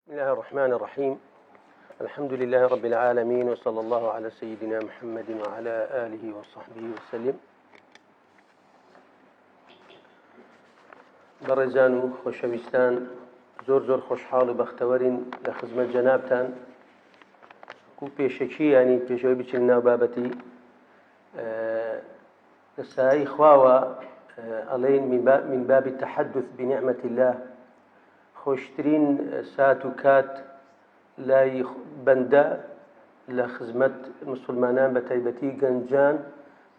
بسم الله الرحمن الرحيم الحمد لله رب العالمين وصلى الله على سيدنا محمد وعلى آله وصحبه وسلم بەڕێزان و خۆشەویستان زۆر زۆر خۆشحاڵ و بەختەوەرین لە خزمەت جەنابتان کو پێشەکی ینی پێشەوەی بچین ناو بابەتی لە سایەی خواوە ئەڵێین من باب التحدث بنعمة الله خۆشترین سات و کات لای بەندە لە خزمەت مسلمانان بە تایبەتی گەنجان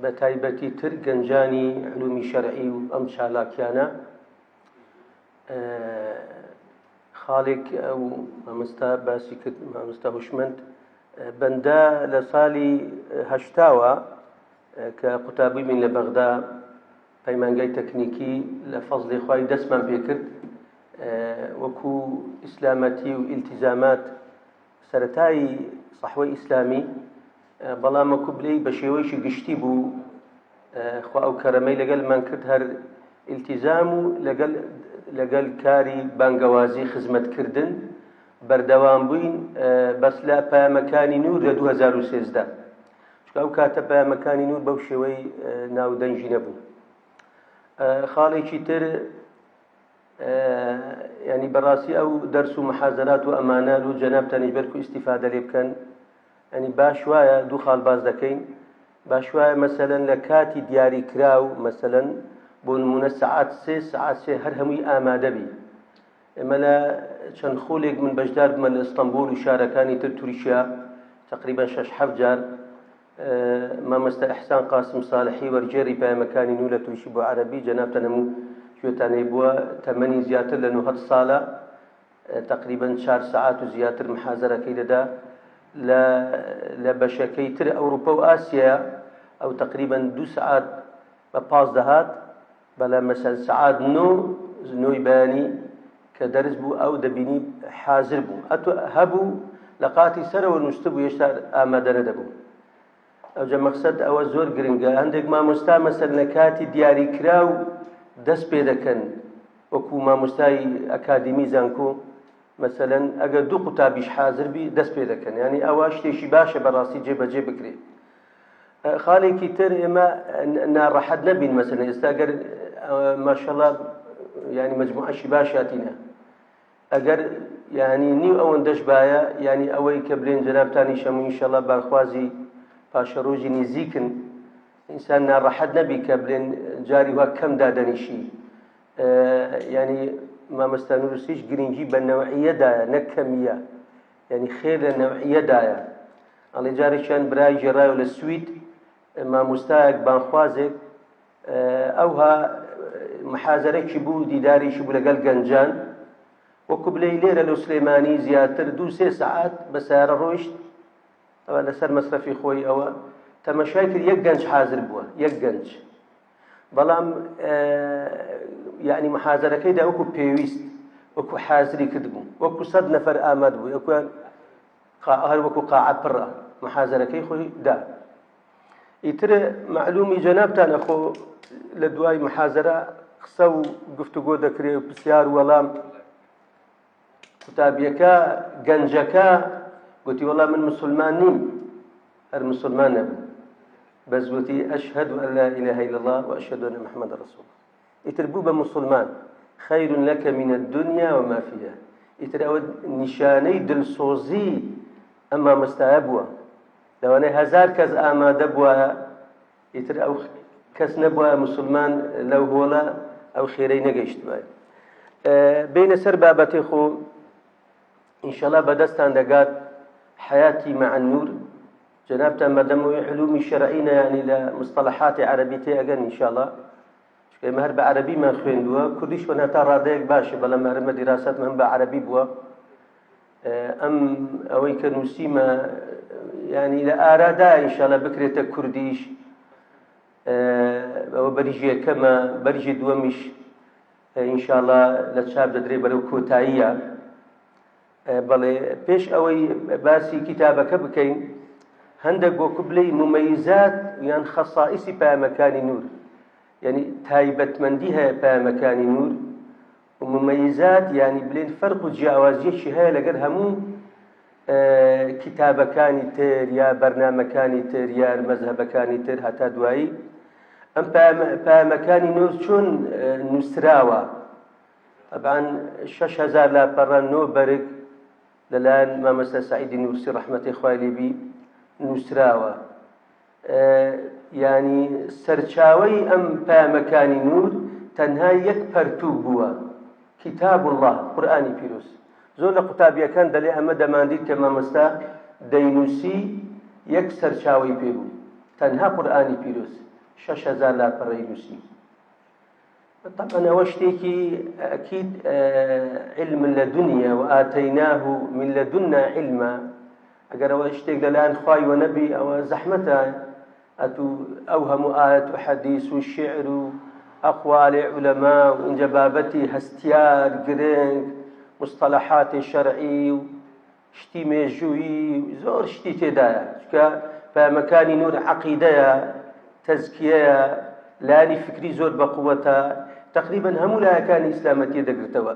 بە تایبەتی تر گەنجانی علومی شەرعی و ئەم چالاکیانە خاڵێک ئەو مامۆستا باسی کرد مامۆستا هوشمەند بەندە لە ساڵی هەشتاوە کە قوتابی بین لە بەغدا پەیمانگای تەکنیکی لە فەزڵی خوای دەستمان پێکرد وەکو ئیسلامەتی و ئیلتیزامات سەتایی سەحوەی ئیسلامی بەڵام وەکو بلێی بە شێوەیەکی گشتی بوو خوا ئەو کەرەمەی لەگەلمان کرد هەر ئیلتیزام و لەگەل لەگەل کاری بانگەوازی خزمەتکردن بەردەوام بووین بەس لە پەیامەکانی نور لە 2013 چونکە ئەو کاتە پەیامەکانی نور بەو شێوەی ناودەنگی نەبوو خاڵێکی تر ینی بەڕاستی ئەو دەرس و محازرات و ئەمانە و جەنابتانیش بەرکو ئیسیفادە لێ بکەن ینی باش وایە دوو خاڵ باز دەکەین باش وایە مەسەلەن لە کاتی دیاری کراو مەسەلەن بۆ نمونە سەعات سێ سەعات سێ هەر هەمووی ئامادەبی ئێمە لە چەند خولێک من بەشدار بمە لە ئیستەنبوڵ و شارەکانی تر تورکیا تقریبا شەش حەفت جار مامۆستا ئیحسان قاسم ساڵحی وەرگێڕی پەیامەکانی نوو لە تورکی بۆ عەرەبی جەنابتان هەموو گوێتان هەیبووە تەمەنی زیاتر لە 90 ساڵە تقریبا چوار سەعات و زیاتر محازەرەکەی دەدا لە لە بەشەکەی تر ئەوروپا و ئاسیا ئەو تقریبا دوو سەعات بە پاس دەهات بەڵام مەسەن سەعات نۆ نۆی بەیانی کە دەرس بوو ئەو دەبینی حازر بوو ئەتو هەبوو لە قاتی سەرەوە نووسبوو هێشتا ئامادە نەدەبوو ئەوجە مەقسەد ئەوە زۆر گرنگە هەندێک مامۆستا مەسەر لە کاتی دیاریکراو دەست پێ دەکەن وەکو مامۆستای ئەکادیمی زانکۆ مەسەلەن ئەگەر دوو قوتابیش حازر بی دەست پێ دەکەن ینی ئەوە شتێکی باشە بەڕاستی جێبەجێ بکرێت خاڵێکی تر ئێمە ناڕەحەت نەبین مەسەلەن ئێستا گەر ماشەڵا ینی مجموعەشی باش هاتینە ئەگەر ینی نیو ئەوەندەش باە ینی ئەوەی کە بلێن جەنابتانی شەمو ئینشەڵا بانخوازی پاشەڕۆژی نزیکن ئینسان ناڕەحەت نەبی کە بلێن جاری وا کەم دادەنیشی ینی مامۆستا نورسیش گرنگی بە نەوعیەدایە نەک کەمیە یعنی خێر لە نەوعیەدایە ئەڵێ جارێکیان برای گێڕایەوە لە سوید مامۆستایەک بانخوازێک ئەوها محازەرەکی بوو دیدارێکی بوو لەگەڵ گەنجان وەکو بلێی لێرە لە سلێمانی زیاتر دوو سێ سەعات بە سیارە ڕۆیشت ئەوە لەسەر مەسرەفی خۆی ئەوە تەمەشای کرد یەک گەنج حاضر بووە یەک گەنج بەڵام یعنی محازەرەکەیدا وەکو پێویست وەکو حازری کردبوو وەکو سەد نەفەر ئاماد بوو یەکویان هەر وەکو قاعە پڕە محازەرەکەی خۆی دا ئیتر معلومی جەنابتانە خۆ لە دوای محازەرە قسە و گفتوگۆ دەکرێ و پرسیار وەڵام قوتابیەکە گەنجەکە گوتی وەڵا من مسلمان نیم هەر مسلمان نەبوو بەس گوتی ئەشهد أن لا إله إلا الله وأشهد أن محمد رسول الله ئیتر بوو بە مسلمان خير لك من الدنيا وما فيها ئیتر ئەوە نیشانەی دلسۆزی ئەم مامۆستایە بووە لەوانەیە هەزار کەس ئامادە بووە ئیتر ئەو کەس نەبووە مسلمان لەو هۆڵە ئەو خێرەی نەگەیشتوایە بینە سەر بابەتی خۆ ئینشەڵا بەدەستان دەگات حیاتی مع النور جەنابتان بەدەمەوەی علومی شەرعی نەیانی لە مستەڵەحاتی عەرەبی تێ ئەگەن ئینشەڵا چونکە ئێمە هەر بە عەرەبیمان خوێندووە کوردیش وەنا تا ڕادەیەک باشە بەڵام هەرمە دیراساتمان هەم بە عەرەبی بووە ئەم ئەوەی کە نووسیمە ینی لە ئارادا ئینشەڵا بکرێتە کوردیش ئەوە بەرژی یەکەمە بەرژی دووەمیش ئینشاءاللە لە چاپ دەدرێ بەرەو کۆتاییە بەڵێ پێش ئەوەی باسی کیتابەکە بکەین هەندێک وەکو بلێی ممەیزات یان خەسائیسی پەیامەکانی نور یعنی تایبەتمەندی هەیە پەیامەکانی نور. و ممەیزات یانی بلێن فەرق و جیاوازیەکی هەیە لەگەر هەموو کتابەکانی تر یا بەرنامەکانی تر یا مەزهەبەکانی تر هەتا دوایی ئەم پەیامەکانی نور چۆن نووسراوە طبعا 6000 لاپەڕە نۆ بەرگ لەلایەن مامەستا سعیدی نورسی ڕەحمەتی خوای لێبی نووسراوە یانی سەرچاوەی ئەم پەیامەکانی نور تەنها یەک پەرتوک بووە کتاب اللە قورئانی پیرۆز زۆر لە قوتابیەکان دەلێ ئەمە دەماندیت کە مامۆستا دەینوسی یەک سەرچاوەی پێ بوو تەنها قورئانی پیرۆز 6000 لاپەڕەی نووسی طبعا ئەوە شتێکی ئەکید علم لدنیە و ئاتەیناه من لدنا علما ئەگەر ئەوە شتێک لەلایەن خوای وە نەبی ئەوە زەحمەتە ئەتوو ئەو هەموو ئاەت و حەدیث و شعر و ئەقوال علەما و اینجا بابەتی هەستیار گرنگ مصطلحات شەرعی و شتی مێژوویی زۆر شتی تێدایە چونکە پەیامەکانی نور عەقیدەیە تەزکیەیە لایەنی فکری زۆر بەقوەتە تقریبا هەموو لایەکانی ئیسلامەتیە دەگرتەوە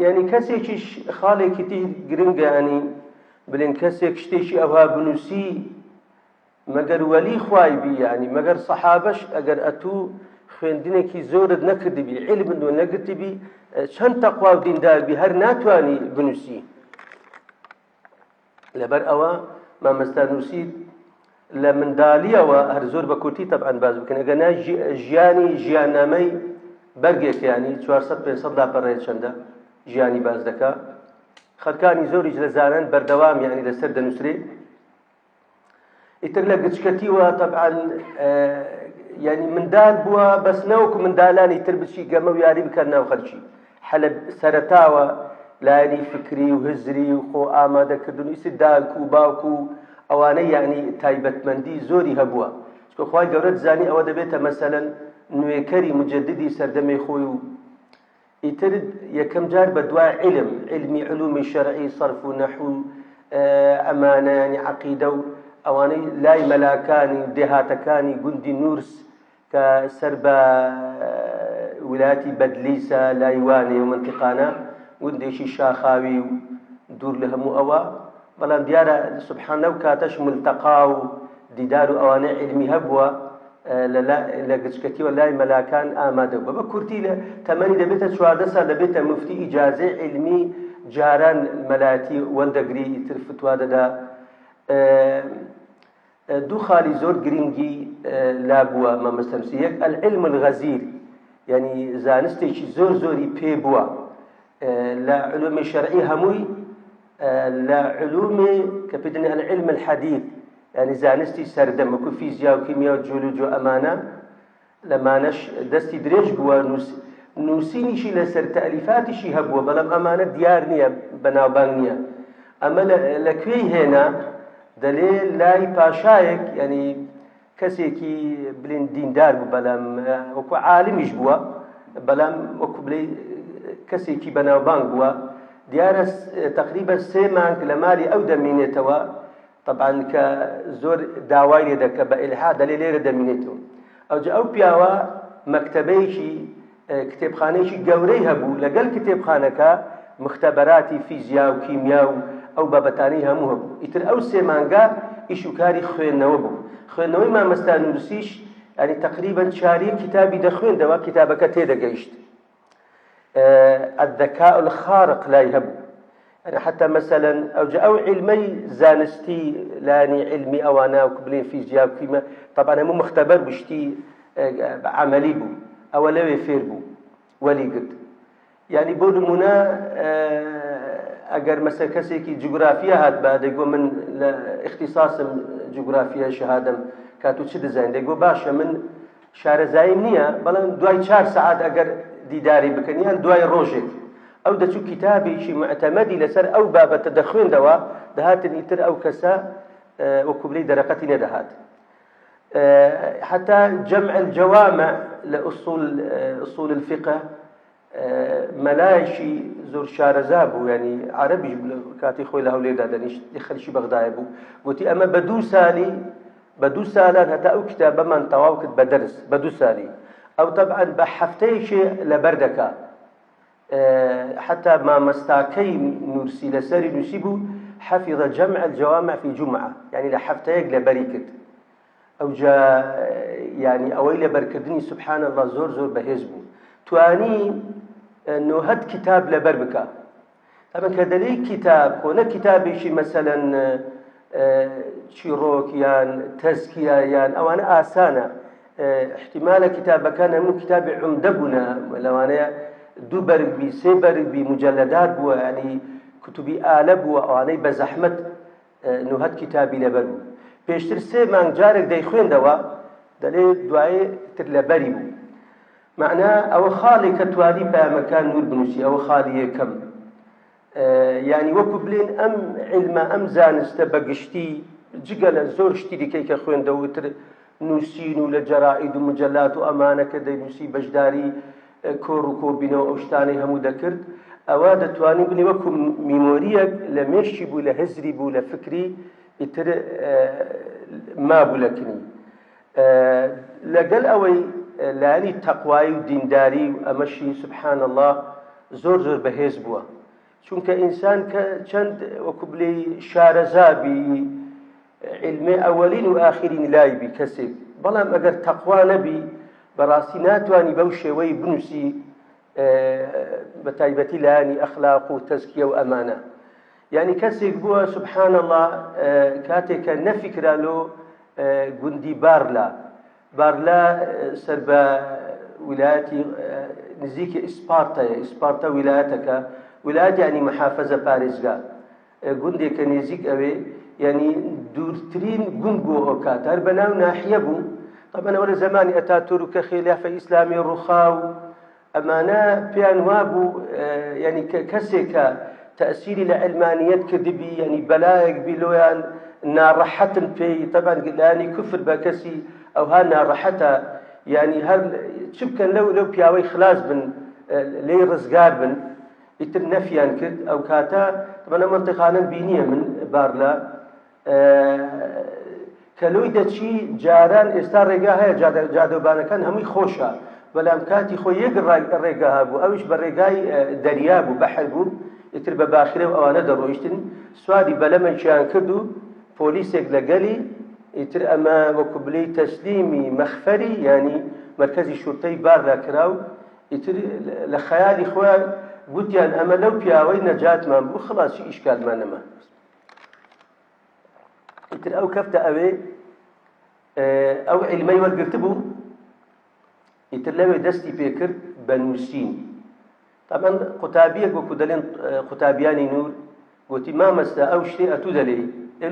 یعنی کەسێکیش خاڵێکی تر گرنگە ینی بلێن کەسێک شتێکی ئەوها بنووسی مەگەر وەلی خوای بی یانی مەگەر سەحابەش ئەگەر ئەتوو خوێندنێکی زۆرت نەکردبی عیلمت وە نەگرتبی چەند تەقوا و دیندار بی هەر ناتوانی بنووسی لەبەر ئەوە مامەستا نووسیت لە منداڵیەوە هەر زۆر بە کورتی تەبعەن باز بکەن ئەگەر نا ژیانی ژیاننامەی بەرگێک ینی 400 500 لاپەڕەیە چەندە ژیانی باز دەکا خەڵکانی زۆریش لە زانان بەردەوام یعنی لەسەر دەنووسرێ ئیتر لە گچکەتیوە تەبعەن یعنی مندال بووە بەس نەوەکو مندالانی تر بچی گەمە و یاری بکەن ناو خەلکی حەلە سەرەتاوە لایەنی فکری و هزری و خۆ ئامادەکردن و ئیسر داک و باوک و ئەوانە یعنی تایبەتمەندی زۆری هەبووە چکە خوای گەورە زانی ئەوە دەبێتە مەسەلەن نوێکەری مجددی سەردەمی خۆی و ئیتر یەکەم جار بە دوای عیلم، عیلمی علومی شەرعی، صەرف و نەحو و ئەمانە یانی عەقیدە و ئەوانەی لای مەلاکانی و دێهاتەکانی گوندی نورس کە سەر بە ویلایەتی بەدلیسە لای وانێ و مەنتیقانە گوندێکی شاخاوی و دوور لە هەموو ئەوە بەڵام دیارە سبحان لەو کاتەش ملتەقا و دیدار و ئەوانەی عیلمی هەبووە لە گچکەتیەوە لای مەلاکان ئامادە بووە. بە کورتی لە تەمەنی دەبێتە 14 سال دەبێتە مفتی ئیجازەی عیلمی جاران مەلایەتی وەردەگری ئیتر فتوا دەدا. دوو خالی زۆر گرنگی لا بووە مامۆستا نووسی یەک العلم الغزیر یعنی زانستێکی زۆر زۆری پێ بووە لە علومی شەرعی هەمووی لە علومی کە پێ دەنێ العلم الحدیث یعنی زانستی سەردەم وەکو فیزیا و کیمیا و جیۆلۆجی و ئەمانە لەمانەش دەستی درێژ بووە نووسینیشی لەسەر تەئلیفاتیشی هەبووە بەڵام ئەمانە دیار نییە بەناوبانگ نییە ئەمە لە کوێی هێنا دەلێ لای پاشایەک یعنی کەسێکی بلین دیندار بوو بەلام وەکو عالمیش بووە بەلام وەکو بلێ کەسێکی بەناوبانگ بووە دیارە تقریبا سێ مانگ لە مالی ئەو دەمینێتەوە طبعا کە زۆر داوای لێ دەکە بە ئیلحا دەلێ لێرە دەمینێتەوە ئەوجا ئەو پیاوە مەکتەبەیەکی کتێبخانەیەکی گەورەی هەبوو، لەگەل کتێبخانەکە مختبەراتی فیزیا و کیمیا و ئەو بابەتانەی هەموو هەبوو. ئیتر ئەو سێ مانگە ئیش و کاری خوێندنەوە بوو. خوێندنەوەی مامەستا نورسیش یانی تەقریبەن چاریەک کیتابی دەخوێندەوە، کیتابەکە تێدەگەیشت. الذکاء الخارق لای هەبوو. یعنی حتی مثلا ئەوجا ئەو عیلمەی زانستی لایەنی عیلمی ئەوانە وەکو بلێن فیزیا و کیمیا طبعا هەموو مختبەر بوو شتی عەمەلی بوو ئەوە لەوێ فێر بوو وەلی گرت یعنی بۆ نمونە ئەگەر مەسەر کەسێکی جوگرافیا هات بە دەیگۆ من لە اختصاصم جوگرافیا شەهادەم کاتو چ دەزانین دەیگۆ باشە من شارەزاییم نییە بەڵام دوای چار سەعات ئەگەر دیداری بکەن یان دوای ڕۆژێک ئەو دەچوو کیتابێکی معتەمەدی لەسەر ئەو بابەتە دەخوێندەوە دەهاتن ئیتر ئەو کەسە وەکو بلێی دەرەقەتی نەدەهات حتى جمع الجوامع لە أصول أصول الفقه مەلایەکی زۆر شارەزا بوو ینی عەرەبیش بوو لە کاتی خۆی لە هەولێردا دەنیشت خەلکی بەغدایە بوو گوتی ئەمە بە دوو سالی بە دوو سالان هەتا ئەو کتابەمان تەواو کرد بە دەرس بە دوو سالی. ئەو تەبعەن بە هەفتەیەکی لەبەر دەکا حتا مامەستاکەی نورسی لەسەری نووسی بوو حفظ جمع الجوامع في جمعة یعنی لە هەفتەیەک لەبەری کرد ئەوجا یعنی ئەوەی لەبەرکردنی سبحان الله زۆر زۆر بەهێز بوو توانی نۆهەت کتاب لەبەر بکە ئەمە کە دەلێی کیتاب خۆ نە کیتابێکی مەسەلەن چیڕۆک یان تەزکیە یان ئەوانە ئاسانە احتیمالە کتابەکان هەموو کتابی عمدە بوونە لەوانەیە دوو بەرگ بی سێ بەرگ بی مجلدات بووە ینی کتوبی ئالە بووە ئەوانەی بە زەحمەت نوهەت کتابی لەبەر بوو پێشتر سێ مانگ جارێک دەیخوێندەوە دەلێ دوایێ تر لەبەری بوو مەعنا ئەوە خاڵێک کە توانی پەیامەکان نور بنووسی ئەوە خاڵی یەکەم یعنی وەکو بلێن ئەم علمە ئەم زانستە بە گشتی جگە لە زۆر شتی دیکەی کە خوێندەوتر نووسین و لە جەرائید و مجلات و ئەمانە کە دەینووسی بەشداری کۆڕ و کۆبینەوە ئەو شتانەی هەموو دەکرد ئەوە دەتوانین بنی وەکو میمۆریەک لە مێشکی بوو لە هزری بوو لە فکری ئیتر مابوو لە کنی لەگەل ئەوەی لایەنی تەقوایی و دینداری و ئەمەشی سبحان اللە زۆر زۆر بەهێز بووە چونکە ئینسان کە چەند وەکو بلێی شارەزا بی علمێ ئەوەلین و ئاخرین لای بی کەسێک بەڵام ئەگەر تەقوا نەبی بەڕاستی ناتوانی بەو شێوەی بنووسی بە تایبەتی لایەنی ئەخلاق و تەزکیە و ئەمانە یعنی کەسێک بووە سبحان الله کاتێک کە نەفیکرا لۆ گوندی بارلا بارلا سەر بە ویلایەتی نزیکی ئیسپارتەیە ئیسپارتە ویلایەتەکە ویلایەت یعنی محافەزە پارێزگا گوندێکە نزیک ئەوێ یعنی دوورترین گوند بۆ ئەو کات هەر بە ناو ناحیە بوو طبعا ئەوە لە زمانی ئەتاتورک کە خیلافە ئیسلامی ڕوخا و ئەمانە پێیان وابوو یعنی کە کەسێک کە تەئسیری لە عیلمانیەت کردبی یعنی بەلایەک بی لۆیان ناڕەحەتن پێی تەبان لایەنی کوفر بە کەسی ئەوها ناڕەحەتە یعنی هەر چ بکەن لەو لەو پیاوەی خلاص بن لێی ڕزگار بن ئیتر نەفیان کرد ئەو کاتە تەبەن ئەم مەنتیقانەم بینیە من بارلە کە لۆی دەچی جاران ئێستا ڕێگا هەیە جادەوبانەکان هەمووی خۆشە بەلام کاتی خۆی یەک ڕێگا هەبوو ئەویش بە ڕێگای دەریا بوو بەحر بوو ئیتر بە باخرە و ئەوانە دەڕۆیشتن سواری بەلەمێکیان کرد و پۆلیسێک لەگەلی ئیتر ئەمە وەکو بلێی تەسلیمی مەخفەری یانی مەرکەزی شورتەی بارلا کرا و ئیتر لە خەیالی خۆیان گوتیان ئەمە لەو پیاوەی نەجاتمان بوو خلاص چی ئیشکالمان نەما. ئیتر ئەو کەفتە ئەوێ ئەو عیلمەی وەرگرتبوو ئیتر لەوێ دەستی پێکرد بە نووسین طبعا قوتابیەک وەکو دەلێن قوتابیانی نور گوتی مامەستا ئەو شتێ ئەتوو دەلێی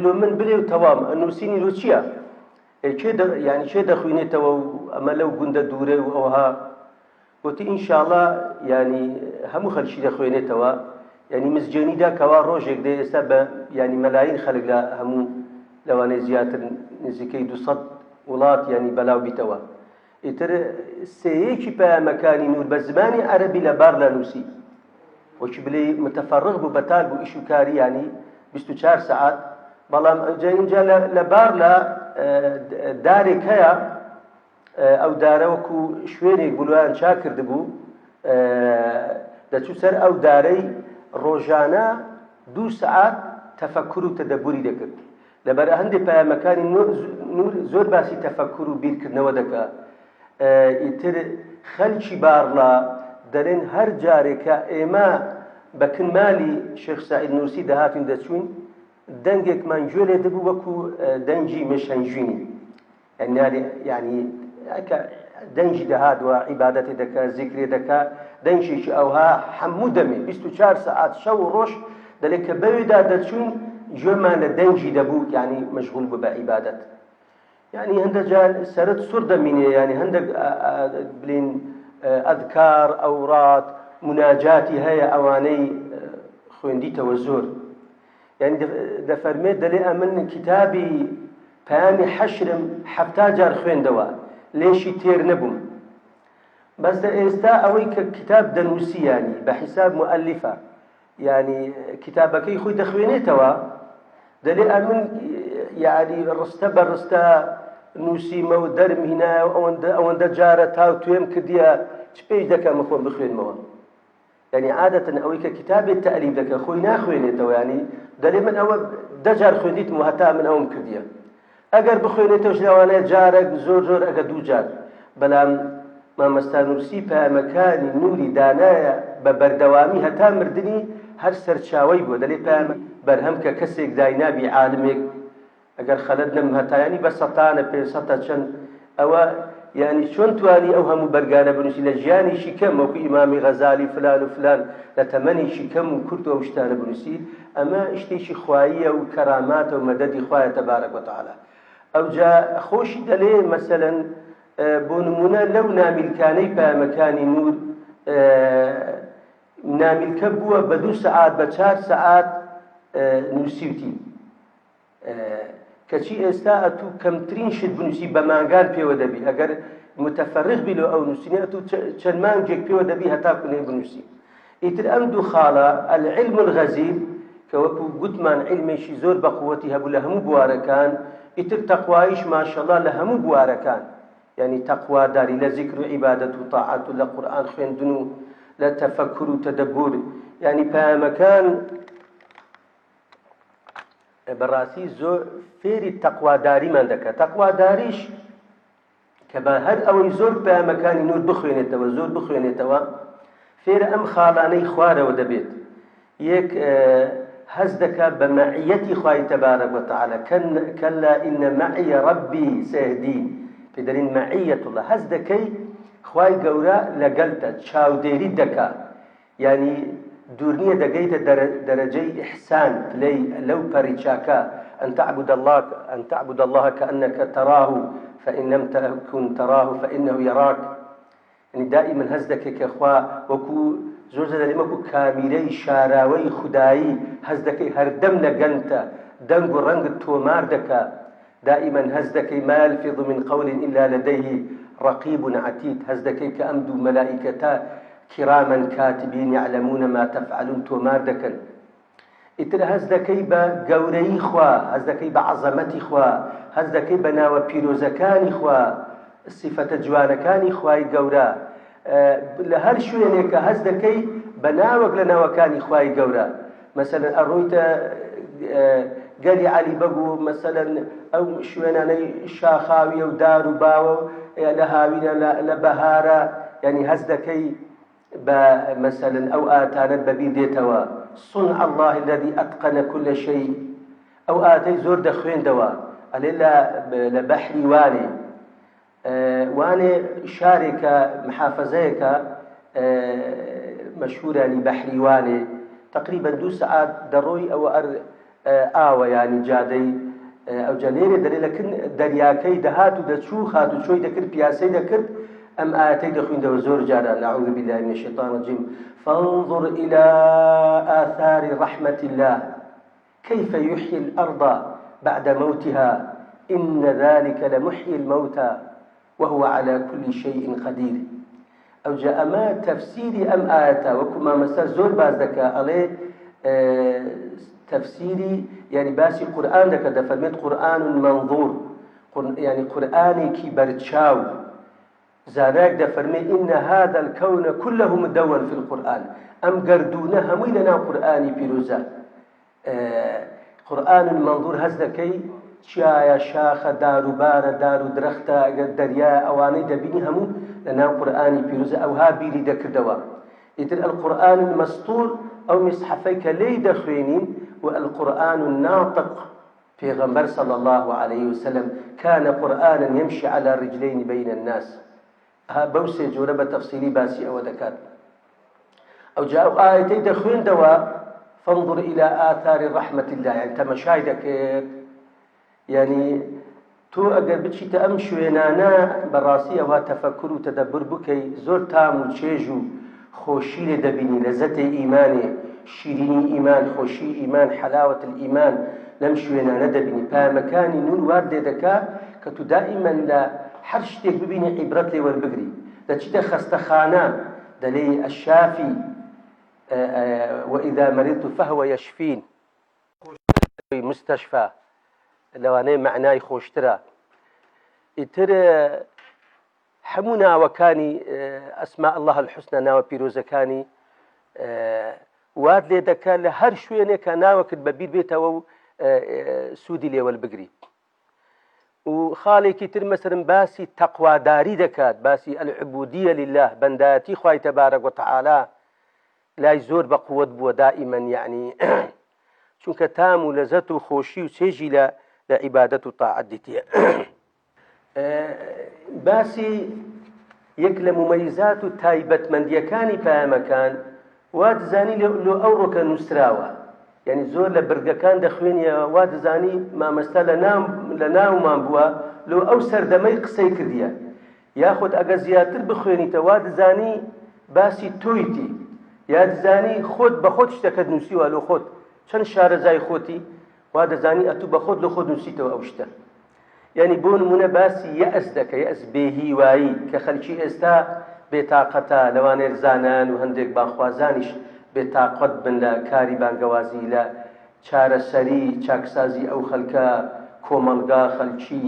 لۆ من بلێ و تەوام نووسینی لۆ چییە کێ یعنی کێ دەخوینێتەوە و ئەمە لەو گوندە دوورە و ئەوها گوتی ئینشاڵا یانی هەموو خەلکی دەخوێنێتەوە یانی مزگێنی دا کەوا ڕۆژێک دێ ئێستا بە یانی مەلاین خەلک لە هەموو لەوانەیە زیاتر نزیکەی 200 وڵات یانی بەلاو بیتەوە ئیتر سێیەکی پەیامەکانی نور بە زمانی عەرەبی لە بارلا نووسی وەکی بلێ متفرغ بوو بەتال بوو ئیش و کاری ینی 24 سەعات بەڵام ئەوجا اینجا لە بارلا دارێک هەیە ئەو دارە وەکو شوێنێک بوو لۆیان چاک کردبوو دەچوو سەر ئەو دارەی ڕۆژانە دوو سەعات تەفەکر و تەدەبوری دەکرد لەبەر هەندێک پەیامەکانی نور زۆر باسی تەفەکر و بیرکردنەوە دەکا ئیتر خەلکی بارڵا دەلێن هەر جارێک کە ئێمە بە کن مالی شێخ سعید نورسی دەهاتین دەچوین دەنگێکمان گوێ لێ دەبوو وەکو دەنگی مێشهەنگوینی یعنی کە دەنگی دەهات و عیبادەتی دەکا زیکرێ دەکا دەنگێکی ئەوها هەموو دەمێ 24 سەعات شەو و ڕۆژ دەلێ کە بەوێدا دەچوین گوێمان لە دەنگی دەبوو یعنی مەشغول بوو بە عیبادەت یعنی هەندە جار سەرت سوڕ دەمینێ یعنی هەندێک بلین ئەذکار ئەورات مناجاتی هەیە ئەوانەی خوێندیتەوە زۆر یعنی دەفەرمێت دەلێ ئەمن کتابی پەیامی حەشرم حەفتا جار خوێندەوە لێشی تێر نەبووم بەس لە ئێستا ئەوەی کە کتاب دەنووسی ینی بە حیساب مؤلفە ینی کتابەکەی خۆی دەخوێنێتەوە دەلێ ئەمن یعنی ڕستە بە ڕستە. نووسیمە و دەرم هینایە و ئەوەندە ئەوەندە جارە تاو توێم کردیە چ پێش دەکەم خۆم بخوێنمەوە یعنی عادەتەن ئەوەی کە کتابێک تەئلیف دەکە خۆی ناخوێنێتەوە یعنی دەلێ من ئەوە دە جار خوێندیتم و هەتا من ئەوم کردیە ئەگەر بخوێنێتەوەش لەوانەیە جارێک زۆر زۆر ئەگە دوو جار بەلام مامەستا نورسی پەیامەکانی نوری دانایە بە بەردەوامی هەتا مردنی هەر سەرچاوەی بووە دەلێ پەیامە بەرهەم کە کەسێک داینابی عالمێک ئەگەر خەلەت نەبم هەتا یانی بە سەتانە پێنسەتە چەند ئەوە یانی چۆن توانی ئەو هەموو بەرگانە بنووسی لە ژیانێکی کەم وەکو ئیمامی غەزالی فلان و فلان لە تەمەنێکی کەم و کورت و ئەو شتانە بنووسی ئەمە شتێکی خواییە و کەراماتە و مەدەدی خوایە تەبارەک وتعالی ئەوجا خۆشی دەلێ مەسەلەن بۆ نمونە لەو نامیلکانەی پەیامەکانی نور نامیلکە بووە بە دوو سەعات بە چار سەعات نووسیوتی کەچی ئێستا ئەتوو کەمترین شت بنووسی بە مانگان پێوە دەبی ئەگەر متفرغ بی لۆ ئەو نووسینە ئەتوو چەند مانگێک پێوە دەبی هەتاکو نەی بنووسی ئیتر ئەم دوو خاڵە العلم الغزیر کە وەکو گوتمان علمێکی زۆر بە قووەتی هەبوو لە هەموو بوارەکان ئیتر تەقوایش ماشەڵا لە هەموو بوارەکان یعنی تەقواداری لە زیکر و عیبادەت و تاعەت و لە قورئان خوێندن و لە تەفەکر و تەدەبور یعنی پەیامەکان بەڕاستی زۆر فێری تەقواداریمان دەکات تەقواداریش کە بە هەر ئەوەی زۆر پەیامەکانی نور بخوێنێتەوە زۆر بخوێنێتەوە فێرە ئەم خاڵانەی خوارەوە دەبێت یەک هەز دەکات بە مەعیەتی خوای تەبارەک وتعالی کەلا ئینە مەعیە ڕەبی سەیهدین پێ دەرین مەعیەت الله هەز دەکەی خوای گەورە لەگەلتە چاودێریت دەکات یانی دوور نییە دەگەیتە دەرەجەی ئیحسان، پلەی لەو پەڕی چاکە، ان تعبد اللە ان تعبد اللە کانک تراه فان لم تکن تراه فانه یراک، یانی دائیمەن هەست دەکەی کە خوا وەکو زۆر جار دەلێم وەکو کامیرەی شاراوەی خودایی هەست دەکەی هەردەم لەگەنتە، دەنگ و ڕەنگت تۆمار دەکا، دائیمەن هەست دەکەی ما یلفظ من قول الا لدیه رقیب عتید هەست دەکەی کە ئەم دوو مەلائیکەتە کراما کاتبین یعلمون ما تفعلون تۆمار دەکەن ئیتر هەست دەکەی بە گەورەیی خوا هەست دەکەی بە عەزەمەتی خوا هەست دەکەی بە ناوە پیرۆزەکانی خوا سیفەتە جوانەکانی خوای گەورە لە هەر شوێنێکە هەست دەکەی بە ناوەک لە ناوەکانی خوای گەورە مەسەلەن ئەڕۆیتە گەلی عەلی بەگ و مەسەلەن ئەو شوێنانەی شاخاویە و دار و باوە لە هاوینە لە بەهارە یعنی هەست دەکەی بە مەسەلەن ئەو ئاتانەت بەبیر دێتەوە صنع الله الذي أتقن كل شيء ئەو ئاتەی زۆر دەخوێندەوە ئەلێ لە بەحری وانێ وانێ شارێکە محافەزەیەکە مەشهورە ینی بەحری وانێ تقریبا دوو سەعات دەڕۆی ئەوە ئەر ئاوە ینی جادەی ئەوجا لێرێ دەرێ لەکن دەریاکەی دەهات و دەچوو خات و چۆی دەکرد پیاسەی دەکرد ئەم ئاەتەی دەخویندەوە زۆر جاران أعوذ بالله من الشیطان الرجیم فانظر إلى آثار رحمة الله كيف يحيي الأرض بعد موتها إن ذلك لمحيي الموتى وهو على كل شيء قدير ئەوجا ئەمە تەفسیری ئەم ئایەتە وەکو مامەستا زۆر باس دەکا ئەڵێ تەفسیری یعنی باسی قورئان دەکە دەفەرمێت قورئان منظور یعنی قورئانێکی بەرچاو زانایەک دەفەرمێ ان هذا الکون کله مدون فی القرآن ئەم گەردوونە هەمووی لەناو قورئانی پیرۆزە قورئان المنظور هەست دەکەی چیایە شاخە داروبارە دار و درەختە ئەگەر دەریایە ئەوانەی دەبینی هەموو لەناو قورئانی پیرۆزە ئەوها بیری دەکردەوە ئیتر القرآن المسطور ئەو میسحەفەی کە لێی دەخوێنین و القرآن الناطق پێغەمبەر صلی اللە علیه وسلم کان قرآنا یمشی علی رجلین بین الناس ها بەو سێ جۆرە بە تەفسیلی باسی ئەوە دەکات ئەوجا ئەو ئایەتەی دەخوێندەوە فانظر إلى آثار رحمة الله یعنی تەمەشای دەکرد یعنی تۆ ئەگەر بچیتە ئەم شوێنانە بەڕاستی ئەوها تەفەکر و تەدەبر بکەی زۆر تام و چێژ و خۆشی لێ دەبینی لەزەتێ ئیمانێ شیرینی ئیمان خۆشی ئیمان حەلاوەت الئیمان لەم شوێنانە دەبینی پەیامەکانی نور وات لێ دەکا کە تو دائیمەن لە هەر شتێک ببینی عیبرەت لێ وەربگری دەچیتە خەستەخانە دەلێی الشافی وإذا مرضت فهو یشفین مستشفى لەوانەیە مەعنای خۆشترە. ئیتر هەموو ناوەکانی اسماء اللە الحسنی ناوە پیرۆزەکانی وات لێ دەکات لە هەر شوێنێکە ناوەکت بە بیر بێتەوە و سوودی لێوەل بگری و خاڵێکی تر مەسەرم باسی تەقواداری دەکات باسی العبودیە لله بەندایەتی خوای تەبارەک وتعالی لای زۆر بە قوت بووە دائیمەن یعنی چونکە تام و لەزەت و خۆشی و چێژی لە لە عیبادەت و تاعەت دیتیە باسی یەک لە مومەیزات و تایبەتمەندییەکانی پەیامەکان وا دەزانی لۆ ئەوڕۆکە نووسراوە یعنی زۆر لە برگەکان دەخوێنیەوە وا دەزانی مامەستا لە ناومان بووە لۆ ئەو سەردەمەی قسەی کردیە یاخود ئەگەر زیاتر بخوێنیتە وا دەزانی باسی تۆیتی یا دەزانی خۆت بە خۆت شتەکەت نووسیوە لۆ خۆت چەند شارەزای خۆتی وا دەزانی ئەتوو بە خۆت لۆ خۆت نووسیتەوە ئەو شتە یانی بۆ نموونە باسی یەئس دەکە، یەئس بێهیوایی، کە خەلکی ئێستا بێتاقەتە، لەوانەیە زانایان و هەندێک بانگخوازانیش بێتاقەت بن لە کاری بانگەوازی، لە چارەسەری، چاکسازی ئەو خەلکە، کۆمەڵگا، خەلکی،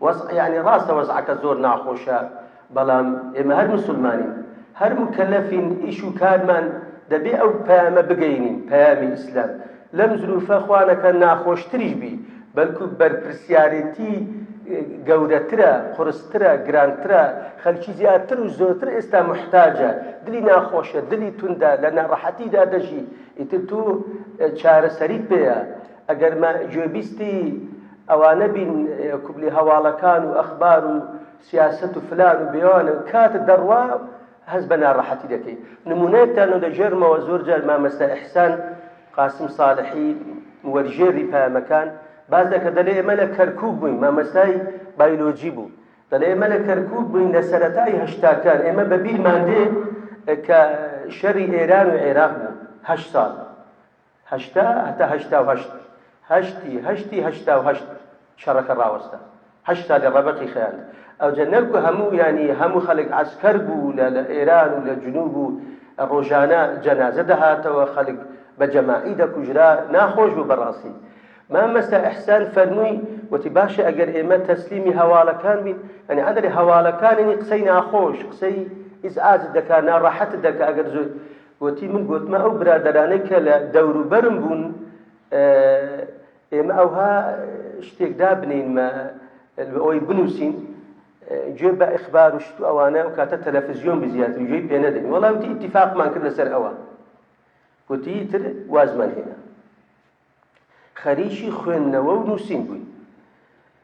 وەزع، یانی ڕاستە وەزعەکە زۆر ناخۆشە، بەڵام ئێمە هەر مسوڵمانین، هەر موکەلەفین، ئیش و کارمان دەبێ ئەو پەیامە بگەینین، پەیامی ئیسلام. لەم زروفە خوانەکە ناخۆشتریش بی، بەلکو بەرپرسیارێتی گەورەترە، قورسترە، گرانترە، خەلکی زیاتر و زۆرتر ئێستا موحتاجە، دلی ناخۆشە، دلی توندە، لە ناڕەحەتیدا دەژی، ئیتر تۆ چارەسەریت پێیە. ئەگەر مە گوێبیستی ئەوانە بین، کوبلی هەواڵەکان و ئەخبار و سیاسەت و فلان و بێوان و کاتت دەڕوا هەست بە ناڕەحەتی دەکەی. نموونەیەکتان و دەگێڕمەوە زۆر جار مامەستا ئیحسان قاسم ساڵحی وەرگێڕی پەیامەکان باس دەکات دەلێ ئێمە لە کەرکووک بووین مامەستای بایلۆجی بوو دەلێ ئێمە لە کەرکووک بووین لە سەرەتای هەشتاکان ئێمە بە بیرمان دێ کە شەری ئێران و عێراق بوو هەشت ساڵ 80 هەتا 88 هەشتی هەشتی 88 شەڕەکە ڕاوەستا هەشت سالی ڕەبەقی خەیاند ئەوجە نەکو هەموو یانی هەموو خەلک عەسکەر بوو لە لە ئێران و لە جنوب و ڕۆژانە جەنازە دەهاتەوە خەلک بە جەماعی دەکوژرا ناخۆش بوو بەڕاستی مامەستا ئیحسان فەرمووی وتی باشە ئەگەر ئێمە تەسلیمی هەواڵەکان بین یعنی ئەدرێ هەواڵەکان یعنی قسەی ناخۆش قسەی ئیزعاجت دەکا ناڕەحەتت دەکا ئەگەر زۆر گوتی من گوتمە ئەو برادەرانەی کە لە دەوروبەرم بوون ئێمە ئەوها شتێک دابنێین مە ئەوەی بنووسین گوێ بە ئیخبار و شت و ئەوانە و کاتە تەلەفزیۆن بزیاتر گوێی پێ نەدەین وەڵا وتی ئیتیفاقمان کرد لەسەر ئەوە گوتی تر وازمان هێنا خەریکی خوێندنەوە و نووسین بووین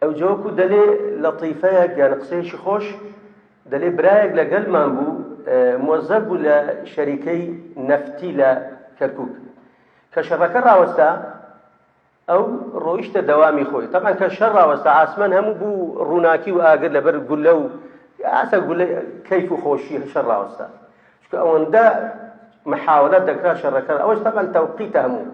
ئەو جۆکو دەلێ لەتیفەیەک یان قسەیەکی خۆش دەلێ برایەک لەگەلمان بوو مۆزەف بوو لە شەریکەی نەفتی لە کەرکک کە شەڕەکە ڕاوەستا ئەو ڕۆیشتە دەوامی خۆی تەبعەن کە شەڕ ڕاوەستا ئاسمان هەموو بوو ڕووناکی و ئاگر لەبەر گولە و ئاسە گولە کەیف و خۆشی شەڕ ڕاوەستا چونکە ئەوەندە محاولات دەکرا شەڕەکە ئەوەش تەبعەن تەوقیتە هەموو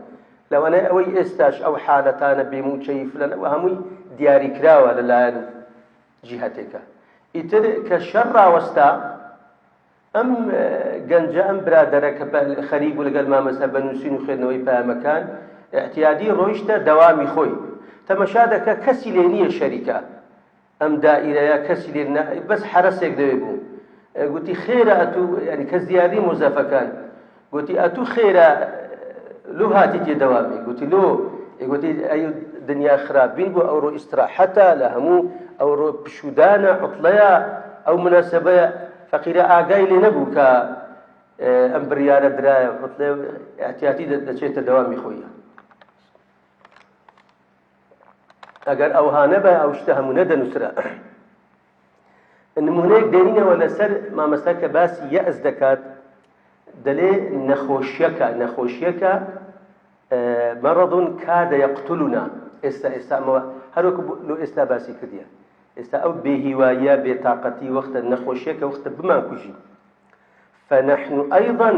لەوانەیە ئەوەی ئێستاش ئەو حالەتانە بێموچەی فلان ئەوە هەمووی دیاریکراوە لەلایەن جیهەتێکە ئیتر کە شەڕ ڕاوەستا ئەم گەنجە، ئەم برادەرە کە خەریک بوو لەگەل مامەستا بە نووسین و خوێندنەوەی پەیامەکان، ئیعتیادی ڕۆیشتە دەوامی خۆی. تەمەشا دەکا کەسی لێ نییە شەریکە ئەم دائیرەیە کەسی لێ نا بەس حەرەسێک لەوێ بوو. گوتی خێرە ئەتوو یانی کەس دیار نی مۆزەفەکان. گوتی ئەتوو خێرە لۆ هاتیتیە دەوامی؟ گوتی لۆ؟ گوتی ئەی دنیا خراپ بین بۆ ئەوڕۆ ئیستراحەتە لە هەموو ئەوڕۆ پشوودانە عوتڵەیە ئەو مناسبەیە فەقیرە ئاگای لێ نەبوو کە ئەم بڕیارە درایە عوتڵێ احتیاطی دەچێتە دەوامی خۆی ئەگەر ئەوها نەبە ئەو شتە هەموو نەدەنووسرا نمونەیەک دێنینەوە لەسەر مامەستا کە باسی یەئس دەکات دەلێ نەخۆشیەکە نەخۆشیەکە مەڕض کادە یەقتلنا ئێستا ئێستا ئەمەوە هەروەکو لۆ ئێستا باسی کردیە ئێستا ئەو بێهیواییە بێتاقەتی وەختە نەخۆشیەکە وەختە بمانکوژی فنحن أيضا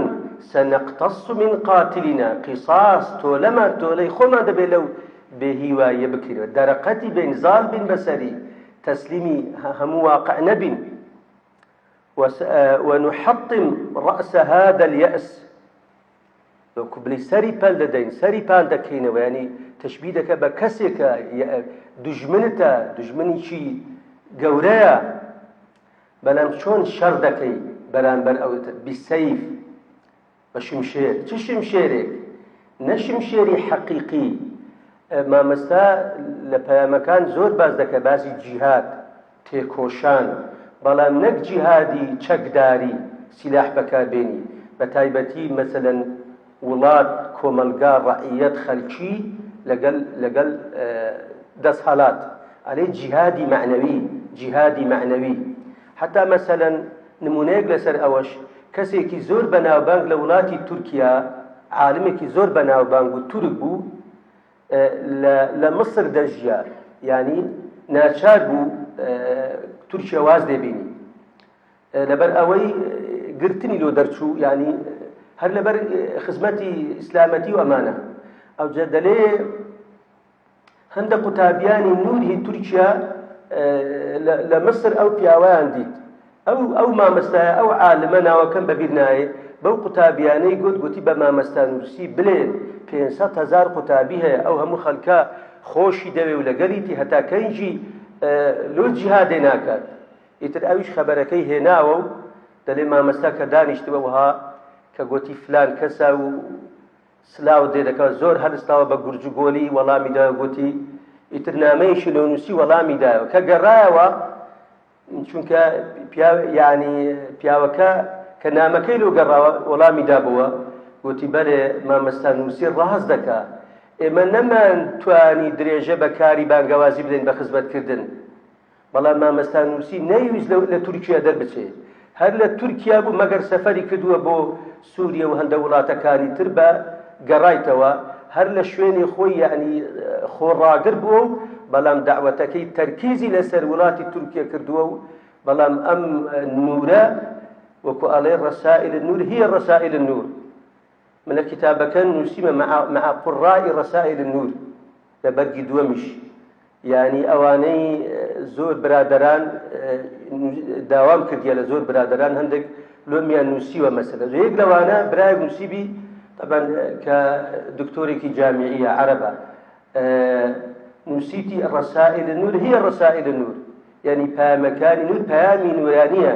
سنقتص من قاتلنا قصاص تۆلەمان تۆلەی خۆمان دەبێت لەو بێهیواییە بکەینەوە دەرەقەتی بین زاڵ بین بەسەری تەسلیمی هەموو واقع نەبین ونحطم رأس هذا اليأس وەکو بڵێی سەری پەل دەدەین سەری پان دەکەینەوە ینی تەشبی دەکە بە کەسێکە دوژمنتە دوژمنیی گەورەیە بەلام چۆن شەڕ دەکەی بەرامبەر ئەوتر بیسەیف بە شمشێر چ شمشێرێک نە شمشێری حەقیقی مامەستا لە پەیامەکان زۆر باس دەکە باسی جیهاد تێکۆشان بەڵام نەک جیهادی چەکداری سیلاح بەکاربێنی بە تایبەتی مەسەلەن وڵات کۆمەلگا ڕعیەت خەلکی لەگەل لەگەل دەسهەلات ئەلێ جیهادی مەعنەوی جیهادی مەعنەوی حتا مەسەلەن نمونەیەک لەسەر ئەوەش کەسێکی زۆر بەناوبانگ لە وڵاتی تورکیا عالمێکی زۆر بەناوبانگ و تورک بوو لە مصر دەژیا یعنی ناچار بوو تورکیا واز لێبینی لەبەر ئەوەی گرتنی لۆ دەرچوو یعنی هەر لەبەر خزمەتی ئیسلامەتی و ئەمانە ئەوجە دەلێ هەندە قوتابیانی نوور هی تورکیا لە مصر ئەو پیاوەیان دیت ئەو ئەو مامەستایە ئەو عالمە ناوەکەم بەبیر نایێ بەو قوتابیانەی گوت گوتی بە مامەستا نورسی بلێن 500 هزار قوتابی هەیە ئەو هەموو خەلکە خۆشی دەوێ و لەگەریتی هەتا کەنجی لۆ جیهادێ ناکات ئیتر ئەویش خەبەرەکەی هێناوە و دەلێ مامەستا کە دانیشتوە وها کە گوتی فلان کەسە و سلاوت لێ دەکا زۆر هەلستاوە بە گورج و گۆلی وەڵامی دایەوە گوتی ئیتر نامەیەکی لۆ نووسی وەڵامی دایەوە کە گەڕایەوە چونکە یعنی پیاوەکە کە نامەکەی لۆ گەڕاوە وەڵامی دابووە گوتی بەرێ مامەستا نووسی ڕاست دەکا ئێمە نەمان توانی درێژە بە کاری بانگەوازی بدەین بە خزمەتکردن بەڵام مامەستا نورسی نەیویست لە تورکیا دەربچێ هەر لە تورکیا بوو مەگەر سەفەری کردووە بۆ سوریە و هەندە وڵاتەکانی تر بە گەڕایتەوە هەر لە شوێنی خۆی یعنی خۆڕاگر بووە و بەڵام دەعوەتەکەی تەرکیزی لەسەر وڵاتی تورکیا کردووە و بەڵام ئەم نورە وەکو ئەڵێ رسائل النور هي رسائل النور من لە کتابەکە نووسیمە مع قراء رسائل النور لە بەرگی دووەمیش یانی ئەوانەی زۆر برادەران داوام کردیە لە زۆر برادەران هەندێک لۆمیان نووسیوە مەسەلە یەک لەوانە برایەک نووسیبی طبعا کە دکتۆرێکی جامیعیە عەرەبە نووسیتی ڕسائل النور هي رسائل النور یعنی پامەکانی نور پەیامی نورانیە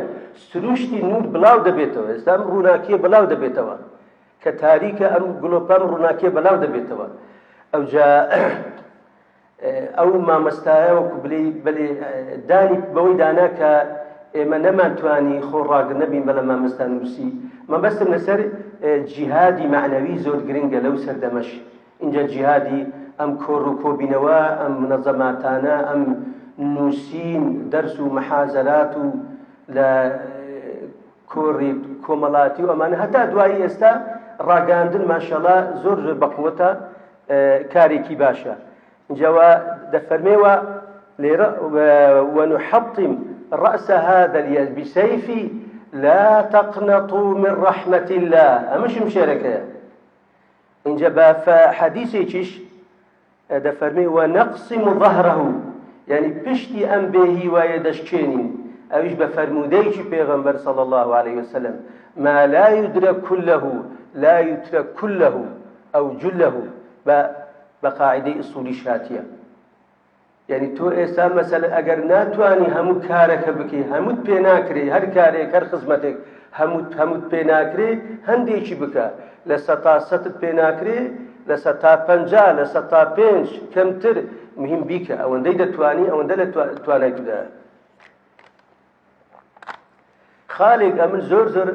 سروشتی نور بڵاو دەبێتەوە ئێستا ئەم ڕووناکیە بڵاو دەبێتەوە کە تاریکە ئەم گڵۆپە ئەم ڕووناکیە بەلاو دەبێتەوە ئەوجا ئەو مامەستایە وەکو بلێ بەلێ دانی بەوەی دانا کە ئێمە نەمانتوانی خۆ ڕاگر نەبین بەڵام مامەستا نووسی مەبەستم لەسەر جیهادی مەعنەوی زۆر گرنگە لەو سەردەمەش اینجا جیهادی ئەم کۆڕ و کۆبینەوە ئەم منەزەماتانە ئەم نووسین دەرس و محازەرات و لە کۆڕی کۆمەڵاتی و ئەمانە هەتا دوایی ئێستا ڕاگەاندن ماشەڵا زۆر زۆر بەقوەتە کارێکی باشە جەوە دەفەرمێوە لێرە ونحطم رأس هذا اليأس بسيف لا تقنطوا من رحمة الله ئەمە شمشێرەکەیە اینجا بە حەدیثێکیش دەفەرمێ ونقصم ظهره یعنی پشتی ئەم بێ هیوایە دەشکێنین ئەویش بە فەرموودەیەکی پێغەمبەر صلی الله عليه وسلم ما لا يدرك كله لا يترك كله أو جله بە بە قاعدەی ئوسولیش هاتیە یعنی تۆ ئێستا مەسەلە ئەگەر ناتوانی هەموو کارەکە بکەی هەمووت پێ ناکرێ هەر کارێک هەر خزمەتێک هەمووت هەمووت پێ ناکرێ هەندێکی بکە لە سەتا سەتت پێ ناکرێ لە سەتا پەنجا لە سەتا پێنج کەمتر مهم بیکە ئەوەندەی دەتوانی ئەوەندە لە توانای تودا خاڵێک ئەمن زۆر زۆر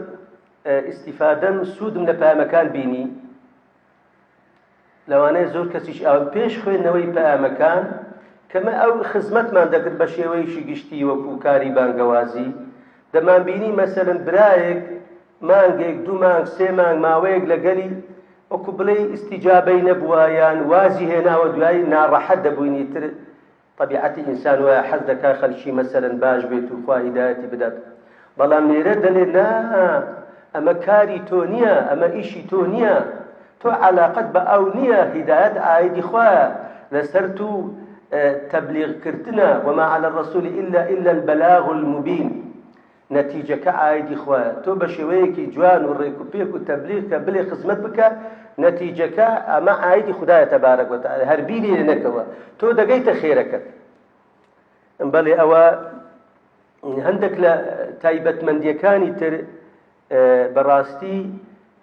ئیسیفادەم سوودم لە پامەکان بینی لەوانەیە زۆر کەسیش ئەو پێش خوێندنەوەی پەیامەکان کەمە ئەو خزمەتمان دەکرد بە شێوەیەکی گشتی وەکو کاری بانگەوازی دەمانبینی مەسەلەن برایەک مانگێک دوو مانگ سێ مانگ ماوەیەک لەگەلی وەکو بڵێ ئیسیجابەی نەبووە یان وازی هێناوە دوایی ناڕەحەت دەبووینی تر تەبیعەتی ئینسان وایە حەز دەکا خەلکی مەسەلەن باش بێت و خوا هیدایەتی بدات بەڵام لێرە دەلێ نا ئەمە کاری تۆ نییە ئەمە ئیشی تۆ نییە تۆ علاقەت بە ئەو نییە هیدایەت ئایدی خوایە لەسەر تو تەبلیغ کردنە وما على الرسول إلا إلا البلاغ المبين نەتیجەکە عایدی خوایە تۆ بە شێوەیەکی جوان و ڕێک و پێک و تەبلیغ کە بلێ خزمەت بکە نەتیجەکە ئەمە عایدی خودایە تەبارەک وتعالی هەر بیری لێ نەکەوە تۆ دەگەیتە خێرەکەت بەڵێ ئەوە. هەندێک لە تایبەتمەندیەکانی تر بەڕاستی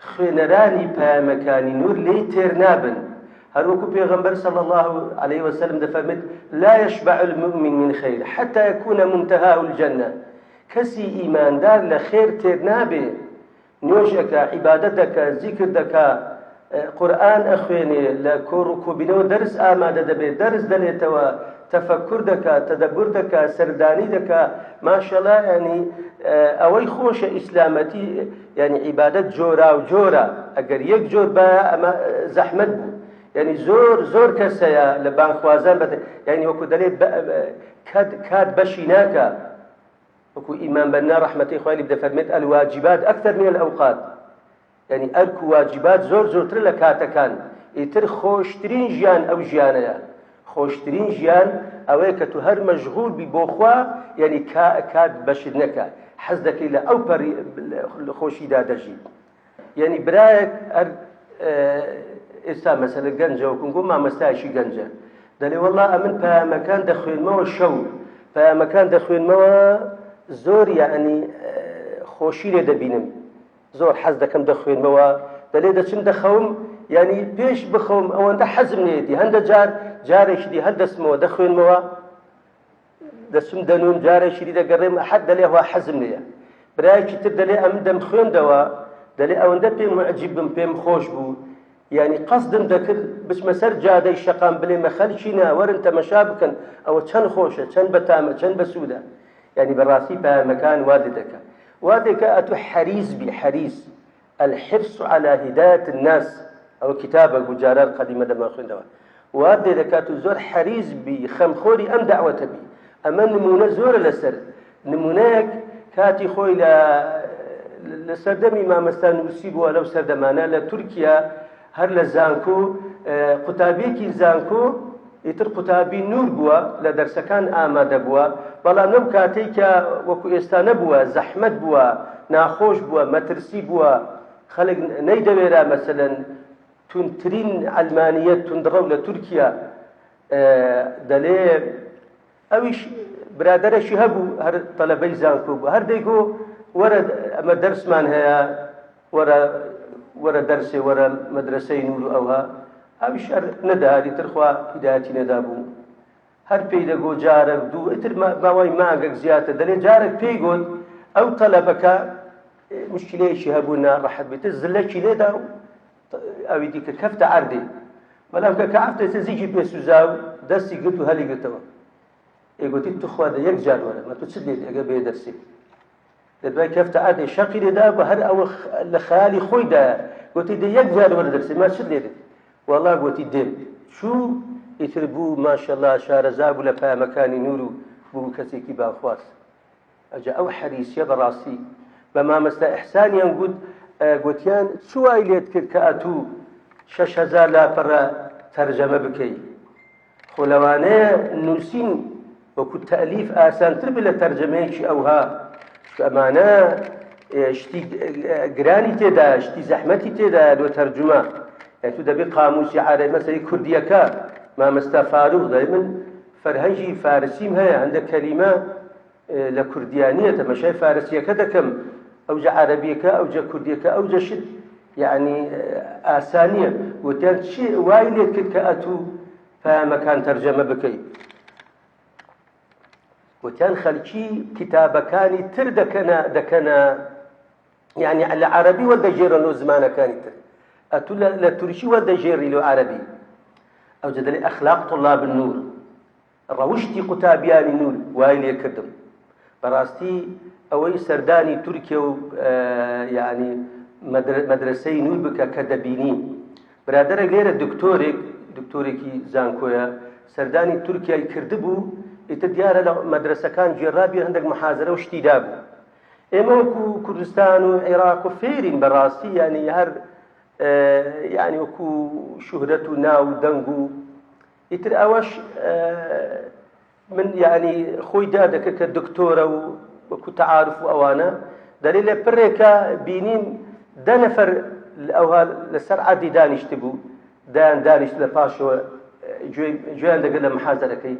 خوێنەرانی پەیامەکانی نور لێی تێر نابن هەروەکو پێغەمبەر صلی الله علیه وسلم دەفەرمێت لا يشبع المؤمن من خير حتى يكون منتهاه الجنة کەسی ئیماندار لە خێر تێر نابێ نوێژ ئەکا، عیبادەت دەکا، زیکر دەکا، قورئان ئەخوێنێ، لە کۆڕ و کۆبینەوە دەرس ئامادە دەبێ، دەرس دەلێتەوە، تەفەکور دەکا، تەدەبور دەکا، سەردانی دەکا، ماشەڵا یانی ئەوەی خۆشە ئیسلامەتی یانی عیبادەت جۆراو جۆرە، ئەگەر یەک جۆر بایە ئەمە زەحمەت بوو. یعنی زۆر زۆر کەس هەیە لە بانگخوازان بەت یعنی وەکو دەلێ کات بەشی ناکا وەکو ئیمام بەننا ڕەحمەتی خوای لێ دەفەرمێت الواجبات اکثر من الاوقات یعنی ئەرک و واجبات زۆر زۆرترە لە کاتەکان ئیتر خۆشترین ژیان ئەو ژیانەیە خۆشترین ژیان ئەوەیە کە تو هەر مەشغول بی بۆ خوا یعنی کات بەشت نەکە حەز دەکەی لە ئەو پەڕی خۆشیدا دەژیت یعنی برایەک هەر ئێستا مەسەلە گەنجە وەکم گۆ مامەستایشی گەنجە دەلێ وەڵا ئەمن پەیامەکان دەخوێنمەوە شەو پەیامەکان دەخوێنمەوە زۆر یعنی خۆشی لێ دەبینم زۆر حەز دەکەم دەخوێنمەوە دەلێ دەچم دەخەوم یعنی پێش بخەوم ئەوەندە حەزم لێتی هەندە جار جارێکی دی هەر دەستمەوە دەخوێنمەوە دەچم دەنووم جارێکی دی دەگەڕێم ئەحەد دەلێ وا حەزم لێیە برایەکی تر دەلێ ئەمن دەمخوێندەوە دەلێ ئەوەندە پێم معجیب بم پێم خۆش بوو یعنی قەسدم دەکرد بچمە سەر جادەی شەقام بلێمە خەلکینە وەرن تەمەشا بکەن ئەوە چەند خۆشە چەند بەتامە چەند بەسوودە یعنی بەڕاستی پەیامەکان وا دەکە وا دەکە ئەتو حەریز بی حەریز الحرص علی هدایة الناس ئەوە کیتابێک بوو جاران قەدیمە دەمان خوێندەوە وات لێ دەکات و زۆر حەریز بی خەمخۆری ئەم دەعوەتە بی ئەمە نمونە زۆرە لەسەر نمونەیەک کاتی خۆی لە لە سەردەمی مامەستا نووسی بووە لەو سەردەمانە لە تورکیا هەر لە زانکۆ قوتابیەکی زانکۆ ئیتر قوتابی نور بووە لە دەرسەکان ئامادە بووە بەڵام لەو کاتەی کە وەکو ئێستا نەبووە زەحمەت بووە ناخۆش بووە مەترسی بووە خەلک نەیدەوێرا مەسەلەن توندترین عەلمانیەت توندڕەو لە تورکیا دەلێ ئەویش برادەرەکی هەبوو هەر تەلەبەی زانکۆ بوو هەر دەیگۆ وەرە ئەمە دەرسمان هەیە وەرە وەرە دەرسێ وەرە مەدرسەی نور و ئەوها ئەویش هەر نەدەهاتی تر خوا هیدایەتی نەدابوو هەر پێی دەگۆ جارێک دوو ئیتر ماوەی مانگێک زیاتر دەلێ جارێک پێی گۆت ئەو تەلەبەکە مشکلەیەکی هەبوو ناڕەحەت بیتر زلەکی لێدا و ئەوی دیکە کەفتە عەردێ بەڵام کە کەفتە زیکی پێ سوزا و دەستی گرت و هەلی گرتەوە ئێگوتی توخوا دە یەک جار وەرە مە تو چ لێ ئەگە بێ دەرسێ لە دوای کەفتە عەردێ شەقی لێدا بە هەر ئەوە لە خەیالی خۆیدا گوتی دە یەک جار وەرە دەرسێ ما چ لێ دێت وەڵا گوتی دێم چوو ئیتر بوو ماشەڵا شارەزا بوو لە پەیامەکانی نور و بوو کەسێکی باخواز ئەجا ئەو حەریسیە بەڕاستی بە مامەستا ئیحسانیان گوت گوتیان چ وای لێت کرد کە ئەتوو 6هزار لاپەڕە تەرجەمە بکەی خۆ لەوانەیە نووسین وەکو تەلیف ئاسانتر بێ لە تەرجەمەیەکی ئەوها چونکە ئەمانە شتی گرانی تێدا شتی زەحمەتی تێدا لۆ تەرجمە تو دەبێ قاموسی عەرەبی مەسەی کوردیەکە مامەستا فاروق دەڵێ من فەرهەنگی فارسیم هەیە هەندێک کەلیمە لە کوردیا نییە تەمەشای فارسیەکە دەکەم ئەوجە عەرەبیەکە ئەوجە کوردیەکە ئەوجە شت یعنی ئاسانیە وتیان چی وای لێت کرد کە ئەتوو پەیامەکان تەرجەمە بکەیت وتیان خەلکی کتابەکانی تر دەکەنە دەکەنە یعنی لە عەرەبی وەردەگێڕن لۆ زمانەکانی تر ئەتوو لە تورکی وەردەگێڕی لۆ عەرەبی ئەوجە دەلێ ئەخلاق طلاب النور ڕەوشتی قوتابیانی نور وای لێ کردم بەڕاستی ئەوەی سەردانی تورکیە و یعنی مەدرسەی نور بکە کە دەبینی برادەرێک لێرە دکتۆرێک دکتۆرێکی زانکۆیە سەردانی تورکیای کردبوو ئیتر دیارە لە مەدرسەکان گێڕابی هەندێک محازرە و شتی دابوو ئێمە وەکو کوردستان و عێراق و فێرین بەڕاستی یعنی هەر یعنی وەکو شوهرەت و ناو و دەنگ و ئیتر ئەوەش من یعنی خۆی دادەکرد کە دکتۆرە و وەکو تەعارف و ئەوانە دەلێ لە پڕێکە بینیم دە نەفەر ئەوها لەسەر عەردی دانیشت بوو دایان دانیشت لە پاشەوە گوێیان دەگرت لە محازەرەکەی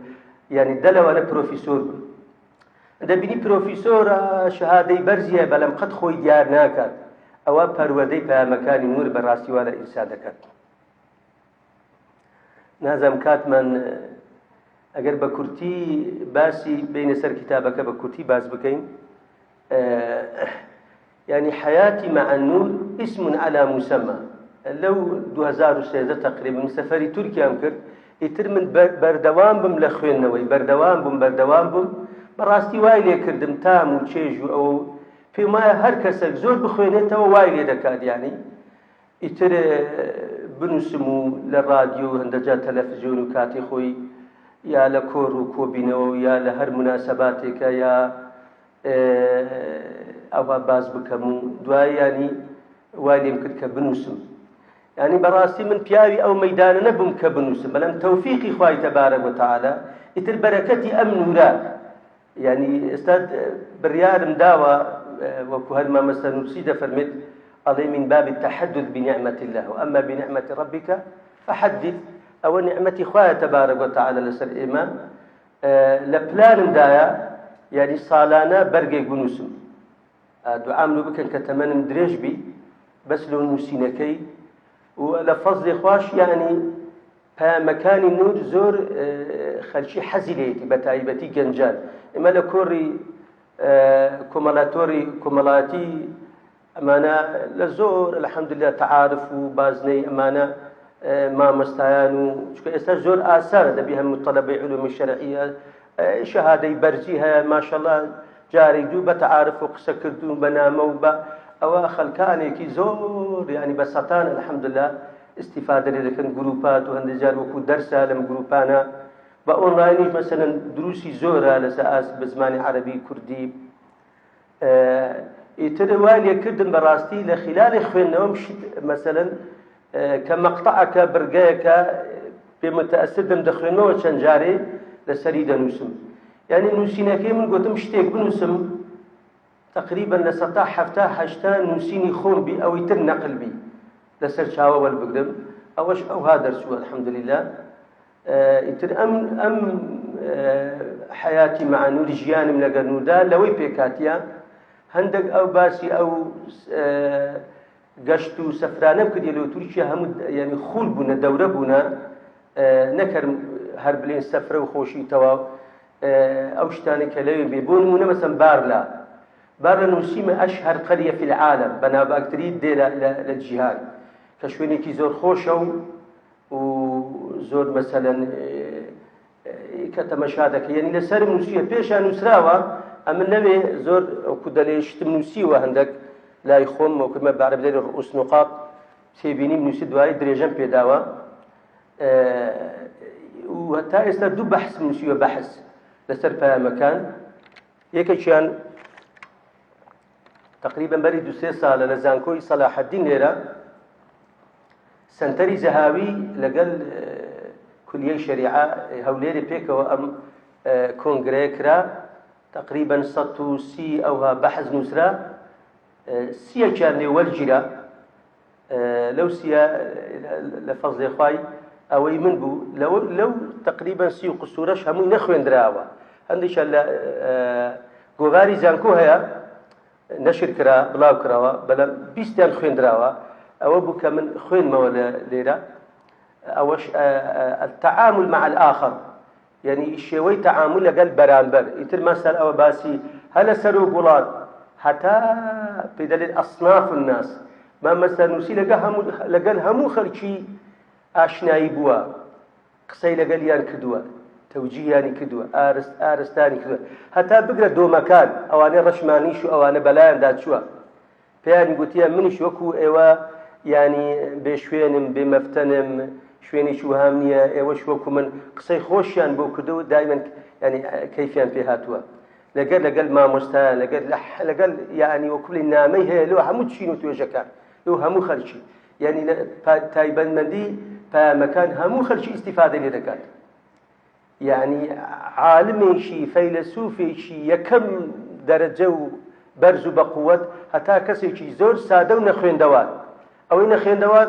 یعنی دە لەوانە پرۆفیسۆر بوون. دەبینی پرۆفیسۆرە شەهادەی بەرزی هەیە بەلەم قەت خۆی دیار ناکات ئەوە پەروەردەی پەیامەکانی نور بەڕاستی وا لە ئینسان دەکات نازم کاتمان ئەگەر بە کورتی باسی بینە سەر کتابەکە بە کورتی باس بکەین یانی حەیاتی مع النور اسم علی مسمى لەو 2013 تقریبا من سەفەری تورکیام کرد ئیتر من بەردەوام بم لە خوێندنەوەی بەردەوام بووم بەردەوام بووم بەڕاستی وای لێ کردم تام و چێژ و ئەوە پێم وایە هەر کەسێک زۆر بخوێنێتەوە وای لێ دەکات یانی ئیتر بنووسم و لە ڕادیۆ و هەندەجار تەلەفزیۆن و کاتی خۆی یا لە کۆڕ و کۆبینەوە و یا لە هەر مناسباتێکە یا ئەوها باس بکەم و دوای ینی وای لێم کرد کە بنووسم ینی بەڕاستی من پیاوی ئەو مەدانە نەبووم کە بنووسم بەڵام تەوفیقی خوای تەبارەک وتعالی ئیتر بەرەکەتی ئەم نورە ینی ئێستا بڕیارم داوە وەکو هەر مامەستا نووسی دەفەرمێت ئەڵێ من باب التحدث بنعمة الله وأما بنعمة ربك فحدث ئەوە نعمەتی خوایە تەبارەک وتعالی لەسەر ئێمە لە پلانمدایە یاری ساڵانە بەرگێک بنووسم دوعام لۆ بکەن کە تەمەنم درێژ بی بەس لۆ نووسینەکەی و لە فەزلی خواش یعنی پەیامەکانی نور زۆر خەلکی حەزی لێیەتی بە تایبەتی گەنجان ئێمە لە کۆڕی کۆمەلاتۆری کۆمەڵاتی ئەمانە لە زۆر الحمدللە تەعارف و بازنەی ئەمانە مامۆستایان و چکە ئێستا زۆر ئاسانە دەبی هەموو تەلەبەی علومی شەرعیە شەهادەی بەرزی هەیە ماشەڵا جارێک دوو بە تەعارف و قسەکردن بە نامە و بە ئەوە خەلکانێکی زۆر ینی بە سەتان الحمدللە استیفادە لێ دەکەن گروپات و هەندێک جار وەکو دەرسە لەم گروپانە بە ئۆنلاینیش مەسەلەن دروسی زۆرە لەسەر ئاست بە زمانی عەرەبی کوردی ئیتر وای لێ کردم بەڕاستی لە خلالی خوێندنەوەم شت مەسەلەن کە مەقتەعەکە بڕگەیەکە پێ متەئەسر دەم دەخوێنمەوە چەند جارێ لەسەری دەنووسم یعنی نووسینەکەی من گوتم شتێک بنووسم تقریبا لە سەتا حەفتا هەشتا نووسینی خۆم بی ئەوەی تر نەقل بی لەسەر چاوە وەربگرم ئەوەش ئەوها دەرچووە الحمدلله ئیتر ئەم ئەم حەیاتی مع نور ژیانم لەگەر نوردا لەوەی پێکاتیە هەندێک ئەو باسی ئەو گەشت و سەفرانەم کردی لە تورکیا هەموو ینی خول بوونە دەورە بوونە نەکەرم هەر بلێن سەفرە و خۆشی تەواو ئەو شتانەی کە لەوێ بێ بۆ نمونە مەسەن بارلا بارلا نووسیمە ئەشهر قەریە فی العالم بەناوبانگترین دێ لە جیهان کە شوێنێکی زۆر خۆشە و و زۆر مەسەلەن کە تەمەشا دەکەی یعنی لەسەرم نووسیە پێشا نووسراوە ئەمن لەوێ زۆر وەکو دەلێ شتم نووسیوە هەندێک لای خۆم وەکومە بە عەرەبی دەلێ رؤوس نقاط تێبینیم نووسی دوایی درێژەم پێداوە و هەتا ئێستا دوو بەحس نووسیوە بەحس لەسەر پەیامەکان یەکێکیان تقریبا بەری دو سێ ساڵە لە زانکۆی سەلاحەدین لێرە سەنتەری زەهاوی لەگەل کولیەی شەریعە هەولێری پێکەوە ئەم کۆنگرەیە کرا تقریبا 130 ئەوها بەحز نووسرا سیەکیان لێ وەرگیرا لەو سیە لە فەزلێ خوای ئەوەی من بوو لەو لەو تقریبا سی و قسوورەش هەمووی نەخوێندراوە هەندێکیان لە گۆڤاری زانکۆ هەیە نەشر کرا بڵاو کراوە بەلام بیستیان خوێندراوە ئەوە بوو کە من خوێنمەوە لێرە ئەوەش التعامل مع الآخر یعنی شێوەی تەعامل لەگەل بەرامبەر ئیتر مەسەل ئەوە باسی هەلە سەرۆک وڵات هەتا پێ دەلێن ئەصناف الناس ما مەسەل نووسی لەگەل هەموو لەگەل هەموو خەلکی ئاشنایی بووە قسەی لەگەلیان کردووە، تەوجیهیانی کردووە، ئارست ئارستانی کردووە، هەتا بگرە دۆمەکان، ئەوانەی ڕەشمانیش و ئەوانە بەلایاندا چووە، پێیانی گوتیە منیش وەکو ئێوە یانی بێ شوێنم، بێ مەفتەنم، شوێنێکی وەهام نییە، ئێوەش وەکو من قسەی خۆشیان بۆ کردووە و دایمەن یانی کەیفیان پێ هاتووە. لەگەل لەگەل مامۆستایان، لەگەل لەگەل یانی وەکو بڵێی نامەی هەیە لۆ هەموو چین و توێژەکان، لۆ هەموو خەلکی. یعنی تایبەتمەندی پەیامەکان هەموو خەلکی ئیستیفادە لێ دەکات یعنی عالمێکی فەیلەسوفێکی یەکەم دەرەجە و بەرز و بەقوت هەتا کەسێکی زۆر سادە و نەخوێندەوار ئەوەی نەخوێندەوار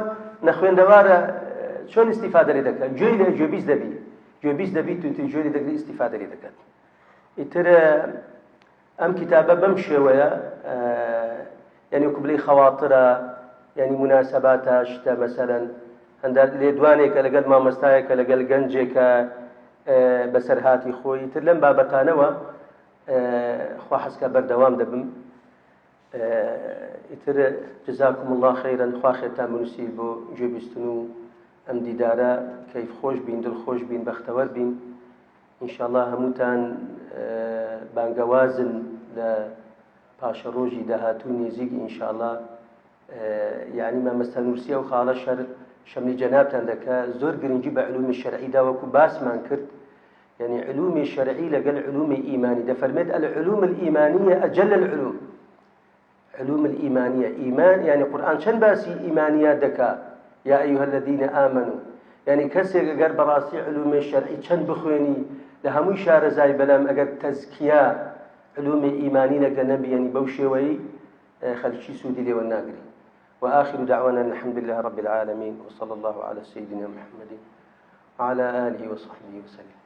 نەخوێندەوارە چۆن ئیستیفادە لێ دەکات گوێی لە گوێبیست دەبی گوێبیست دەبی تو گوێ لێ دەگری ئیستیفادە لێ دەکات ئیتر. ئەم کتابە بەم شێوەیە یعنی وەکو بڵێی خەواترە یعنی مناسباتە شتە مەسەلەن هەندات لێدوانێکە لەگەل مامۆستایەکە لەگەل گەنجێکە بەسەرهاتی خۆی تر لەم بابەتانەوە خوا حەزکە بەردەوام دەبم ئیتر جزاکم الله خیرا خوا خێرتان بنووسی بۆ گوێبیستن و ئەم دیدارە کەیف خۆش بین دڵ خۆش بین بەختەوەر بین ئینشاءاللە هەمووتان بانگەوازن لە پاشەڕۆژی داهاتوو نێزیک ئینشاءاللە یعنی مامەستا نورسی ئەو خاڵە شەر شەملی جەنابتان دەکا زۆر گرنگی بە علومی شەرعی دا وەکو باسمان کرد یعنی علومی شەرعی لەگەل علومی ئیمانی دەفەرمێت العلوم الإيمانية أجل العلوم علوم الإيمانية إيمان يعني قرآن چەند باسی ئیمانیات دەکا یا أيها الذين آمنوا یعنی کەسێک ئەگەر بەڕاستی علومی شەرعی چەند بخوێنی لە هەمووی شارەزای بەلام ئەگەر تەزکیە علومی ئیمانی لەگە نەبی یعنی بەو شێوەی خەلکی سوودی لێوە ناگری وآخر دعوانا الحمد لله رب العالمين وصلى الله على سيدنا محمد وعلى آله وصحبه وسلم.